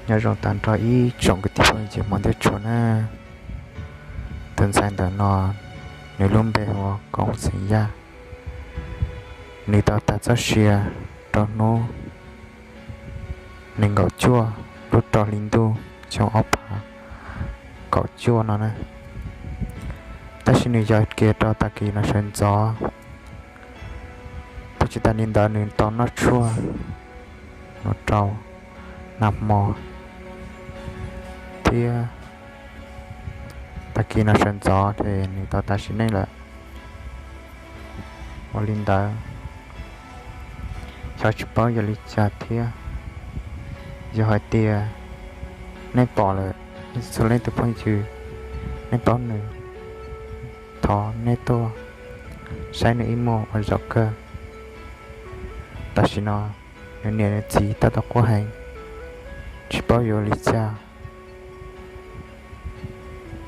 Nyob zoo tag nrho ib tsoom kwv tij phooj ywg hmov thiab tshua na. Tus ntxhais ntawm no nws lub npe hu ua Koob Xeem Yaj. Nws tau tas txoj sia rau hnub nees nkaum cuaj lub rau hli ntuj xyoo ob phav kaum cuaj no na. Tab sis nws yog kiag rau tag kis no sawv ntxov. Thiab tsis tas li ntawd nws tau noj tshuaj mus rau nag hmo thiab tag kis no sawv ntxov ces nws tau tas sim neej lawm. Ua li ntawd xyov tsis paub yog li cas thiab. Yog hais tias nej pom lawm, txhua leej txhua tus phooj ywg, nej paub nws, thov nej tuaj saib nws ib muag ua zaum kawg. Tam sim no nws niam nws txiv tab tom quaj heev, tsis paub yuav ua li cas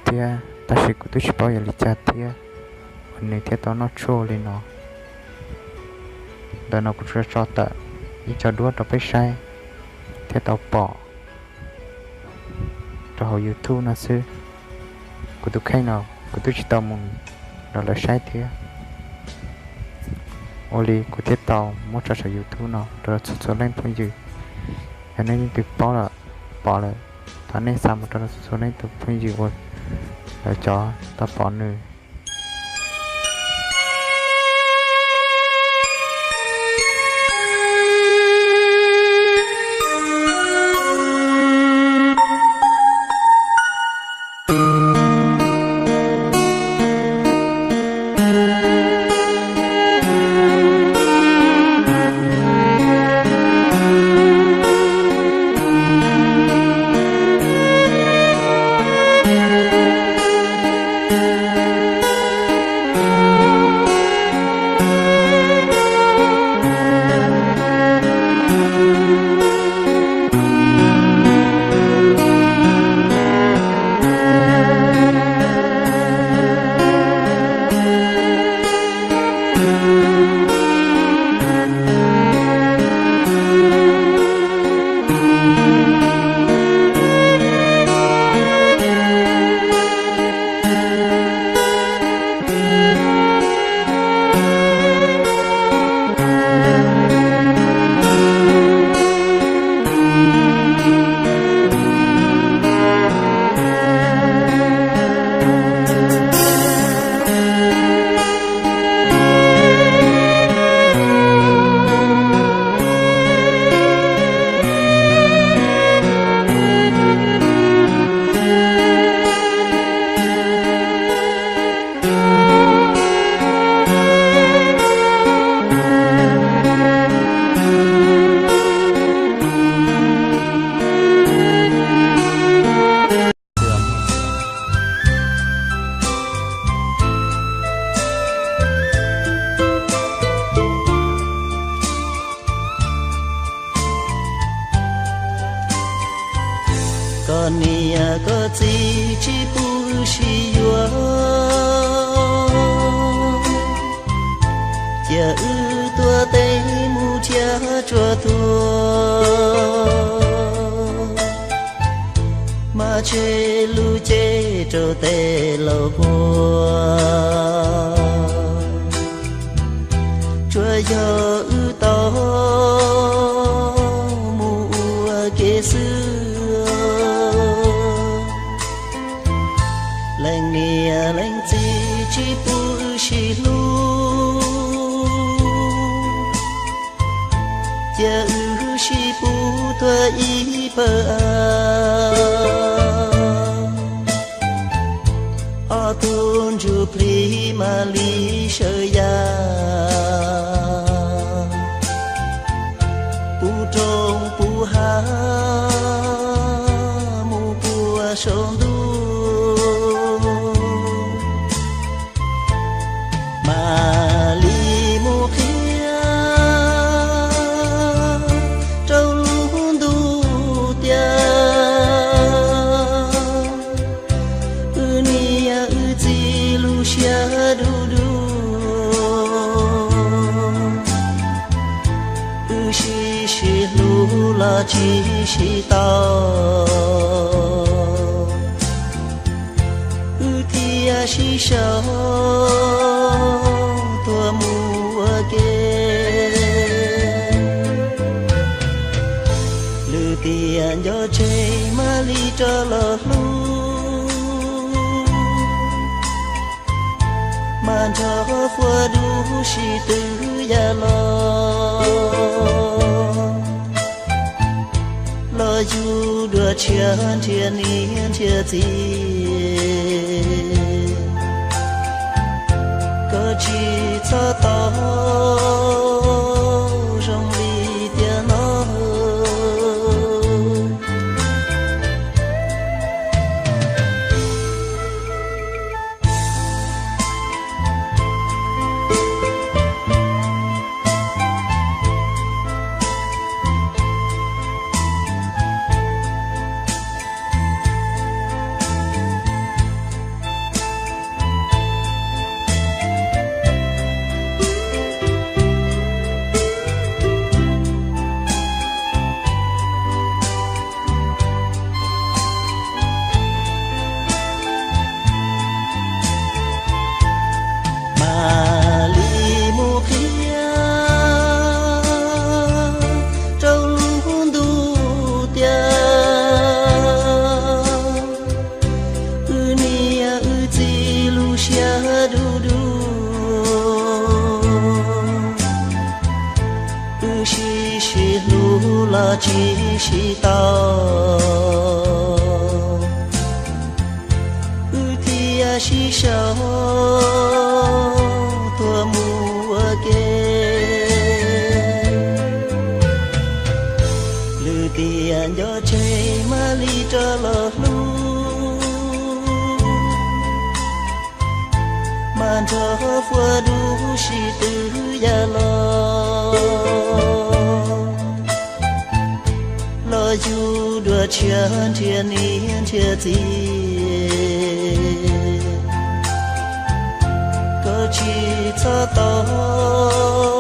thiab, tab sis kuv twb tsis paub yog li cas thiab uas nws thiaj tau noj tshuaj li no. Ntawm no kuv tsuas tso tawm ib co duab rau peb saib thiab tau pom rau hauv YouTube no xwb. Kuv tus kheej no kuv twb tsis tau mus nrog lawv saib thiab. Ua li kuv thiaj tau muab tso saum YouTube no rau txhua txhua leej phooj ywg. Yog nej leej twg paub lawm, pom lawm, thov nej xa mus rau txhua txhua leej tus phooj ywg uas lawv cov tau pom nws. Koj niam koj txiv tsis pub wb sib yuav, cia wb tuaj teb mus thiab tsuas tuag, mas tseg lub cev rau tej laus quaj. Tsuas yog wb tau mus ua ke xwb, leej niam leej txiv tsis pub wb sib hlub, cia wb sib pub tuag ib pawg av. Ob tug ntsuj plig mam li sawv ya, puv roob puv hav mus puag saum ntuj, mam li mus qhia rau lub ntuj tias wb niam wb txiv lub siab dub dub. tsis tau, wb thiaj sib sau tuag mus ua ke. Lwm tiam nco tseg mam li rov los hlub, mas nrog fuab dub sib tw ya los, los yug dua tshiab nrhiav niam nrhiav txiv. Koj tsis txhob tau zoo li tiam no. Mam li mus qhia rau lub ntuj tias wb niam wb txiv lub siab dub dub. Wb sib sib hlub los tsis sib tau, wb thiaj sib sau tuag mus ua ke. Lwm tiam nco tseg mam li rov los hlub, mas nrog fuab dub sib tw ya los, los yug dua tshiab nrhiav niam nrhiav txiv. Koj tsis txhob tau